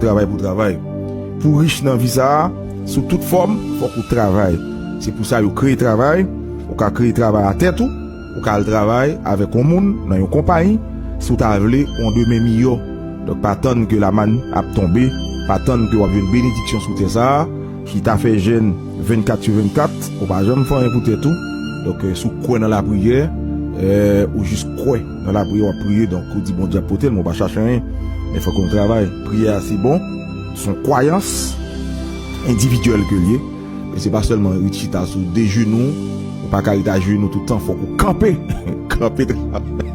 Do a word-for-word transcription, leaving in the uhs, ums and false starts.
Travay pou travay. Pou rich nan vi sa a, sou tout fòm, fòk ou travay. Se pou sa yo kreye travay. Ou ka kreye travay a tèt ou, ou ka al travay avèk yon moun nan yon konpayi, si w ta vle yon demen miyò. Donk, pa tann ke lamàn ap tonbe, pa tann ke w ap jwenn benediksyon sou tè sa a, ki ta fè jèn vennkat sou vennkat, ou pa janm fè anyen pou tèt ou. Donk, eh, si w kwè nan lapriyè, eh, ou jis kwè nan lapriyè, w ap priye, donk, ou di Bondye ap pote l, men w pa chache anyen. Men fòk ou travay. Priyè a, se bon, se yon kwayans endividyèl ke l ye. Men se pa sèlman ret chita sou de jenou, ou pa ka ret ajenou tout tan, fòk ou kanpe. Kanpe travay.